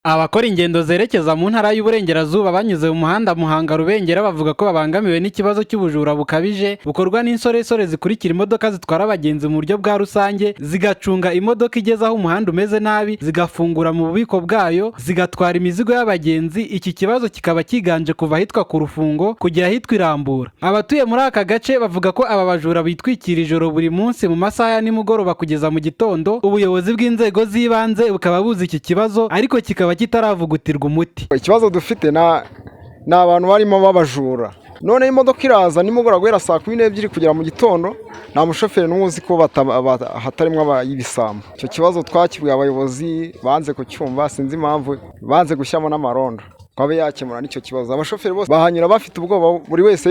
Abakora ingendo zerekeza mu ntara y'Uburengerazuba banyuze mu muhanda Muhanga Rubengera bavuga ko babangamiwe n'ikibazo cy'ubujura bukabije bukorwa n'insoresore zikurikira imodoka zitwara abagenzi mu buryo bwa rusange, zigacunga imodoka igeze aho umuhanda umeze nabi, zigafungura mu bubiko bwayo, zigatwara imizigo y'abagenzi. Iki kibazo kikaba cyiganje kuva ahitwa ku Rufungo kugera ahitwa Irambura. Abatuye muri aka gace bavuga ko aba bajura bitwikira ijoro buri munsi mu masaha ya nimugoroba kugeza mu gitondo. Ubuyobozi bw'inzego z'ibanze bukaba buzi iki kibazo, ariko kikaba kitaravugutirwa umuti. Ikibazo dufite ni abantu barimo babajura. None imodoka iraza nimugoroba guhera saa 12 kugera mu gitondo, nta mushoferi n'umwe uzi ko hatarimo ibisambo. Icyo kibazo twakibwiye abayobozi, banze kucyumva. Sinzi impamvu banze gushyiramo n'amarondo ngo abe yakemura n'icyo kibazo. Abashoferi bose bahanyura bafite ubwoba, buri wese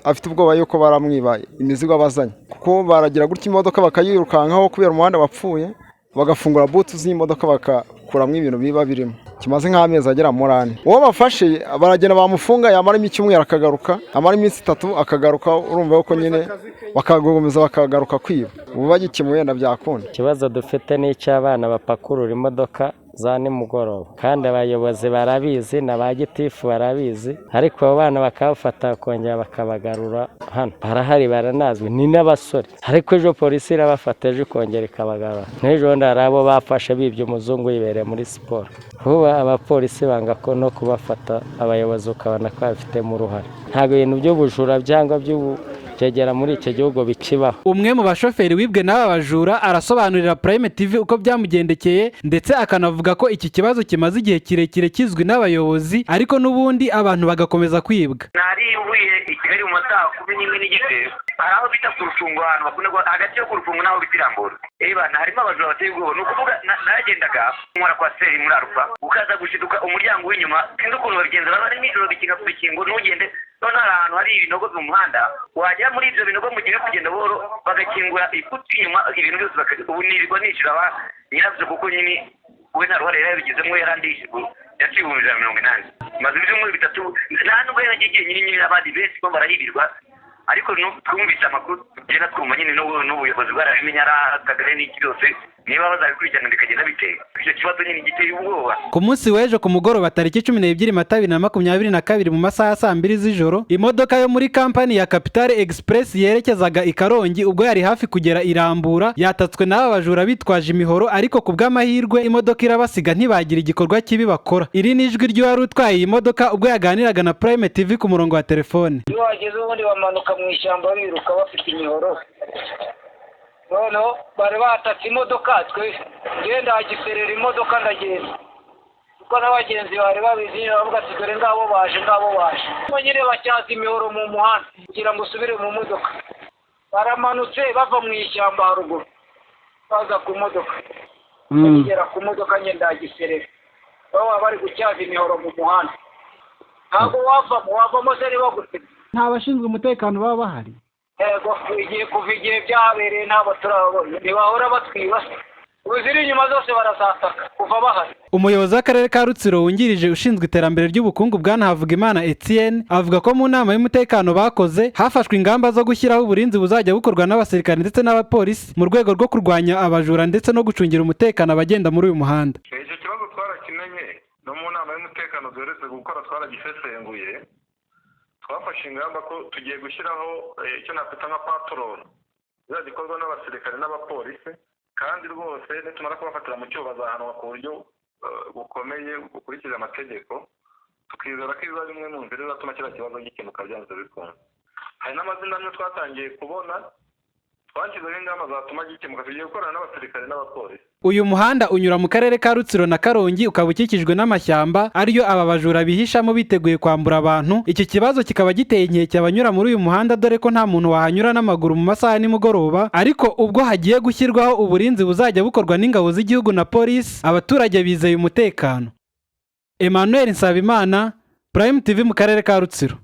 afite ubwoba yuko baramwiba imizigo abazanye, kuko baragira gutya imodoka bakayirukankaho kubera umuhanda wapfuye, bagafungura boot z'imodoka, bagakuramo ibintu biba birimo. Kimaze nk'amezi agera muri 4. Uwo bafashe baragenda bamufunga, yamaramo icyumweru akagaruka, amara iminsi 3 akagaruka. Urumva ko nyine bakagumiza bakagaruka kwiba. Ubu bagikemuye wenda byakunda. Ikibazo dufite ni icy'abana bapakurura imodoka za nimugoroba, kandi abayobozi barabizi na ba gitifu barabizi, ariko abo bana bakabafata bakongera bakabagarura hano. Barahari, baranazwi, ni n'abasore, ariko ejo polisi irabafata, ejo ikongera ikabagarura. N'ejo bundi hari abo bafashe bibye umuzungu yibereye muri siporo. Vuba abapolisi banga ko no kubafata, abayobozi ukabona ko babifitemo uruhare. Ntabwo ibintu by'ubujura cyangwa by'ubu byegera muri icyo gihugu bikibaho. Umwe mu bashoferi wibwe n'aba bajura arasobanurira Prime TV uko byamugendekeye, ndetse akanavuga ko iki kibazo kimaze igihe kirekire kizwi n'abayobozi, ariko n'ubundi abantu bagakomeza kwibwa. Nari mvuye i Kigali mu masaha 11:30. Hari aho bita ku Rufungo, ahantu bakunda hagati yo ku Rufungo n'aho bita Irambura. Eba harimo abajura bateye ubwoba. Ni ukuvuga naragendaga nkora coaster muri Alpha, ukaza gushiduka umuryango w'inyuma, sinzi ukuntu babigenza, baba ari nijoro, bikinga ku bikingo ntugende. Noneho hari ahantu hari ibinogo mu muhanda, wagera muri ibyo binogo mu gihe uri kugenda buhoro, bagakingura ikuti inyuma, ibintu byose ubu nirirwa nishyura ba nyirabyo, kuko nyine we nta ruhare yari yabigizemo, yarandishyuye, yaciye 180,000. Maze ibyumweru 3. Nta nubwo yaragiye nyine, abandi benshi bo barahibirwa, ariko twumvise amakuru tugenda twumva nyine n'ubuyobozi bwarabimenye, ari akagari n'iki byose, niba bazabikurikirana bikagenda biteye icyo kibazo nyine giteye ubwoba. Ku munsi w'ejo ku mugoroba, tariki 12 Mata 2022, mu masaha ya saa 2 z'ijoro, imodoka yo muri kampani ya Capital Express yerekezaga i Karongi, ubwo yari hafi kugera i Rambura, yatatswe n'aba bajura bitwaje imihoro, ariko ku bw'amahirwe imodoka irabasiga, ntibagira igikorwa kibi bakora. Iri ni ijwi ry'uwari utwaye iyi modoka ubwo yaganiraga na Prime TV ku murongo wa telefone. Iyo wageze ubundi bamanuka mu ishyamba biruka bafite imihoro. Noneho bari batatse imodoka, twe ngenda hagiserera imodoka, ndagenda kuko n'abagenzi bari babizi, bavuga ati: "Dore ngabo baje, ngabo baje." Nyine batyaza imihoro mu muhanda kugira ngo usubire mu modoka. Baramanutse bava mu ishyamba haruguru baza ku modoka, bagera ku modoka ngenda hagiserera, baba bari gutyaza imihoro mu muhanda. Ntabwo wavamo, wavamo se ntibaguteme? Nta bashinzwe umutekano baba bahari? Yego, igihe kuva igihe byahabereye ntabwo turababona. Ntibahora batwiba se? Ubu ziri inyuma zose barazataka kuva bahari. Umuyobozi w'akarere ka Rutsiro wungirije ushinzwe iterambere ry'ubukungu, bwana Havugimana Etienne, avuga ko mu nama y'umutekano bakoze hafashwe ingamba zo gushyiraho uburinzi buzajya bukorwa n'abasirikare ndetse n'abapolisi mu rwego rwo kurwanya abajura ndetse no gucungira umutekano abagenda muri uyu muhanda. Icyo kibazo twarakimenye, no mu nama y'umutekano duherutse gukora twaragisesenguye. Twafashe ingamba ko tugiye gushyiraho icyo nakwita nka patrol izajya ikorwa n'abasirikare n'abapolisi, kandi rwose nitumara kubafatira mu cyuho bazahanwa ku buryo bukomeye bukurikije amategeko. Tukizera ko izaba imwe mu nzira izatuma kiriya kibazo gikemuka byanze bikunze. Hari n'amazina amwe twatangiye kubona, twashyizeho ingamba zatuma gikemuka. Tugiye gukorana n'abasirikare n'abapolisi. Uyu muhanda unyura mu karere ka Rutsiro na Karongi, ukaba ukikijwe n'amashyamba ariyo aba bajura bihishamo biteguye kwambura abantu. Iki kibazo kikaba giteye inkeke abanyura muri uyu muhanda, dore ko nta muntu wahanyura n'amaguru mu masaha ya nimugoroba. Ariko ubwo hagiye gushyirwaho uburinzi buzajya bukorwa n'ingabo z'igihugu na polisi, abaturage bizeye umutekano. Emmanuel Nsabimana, Prime TV, mu karere ka Rutsiro.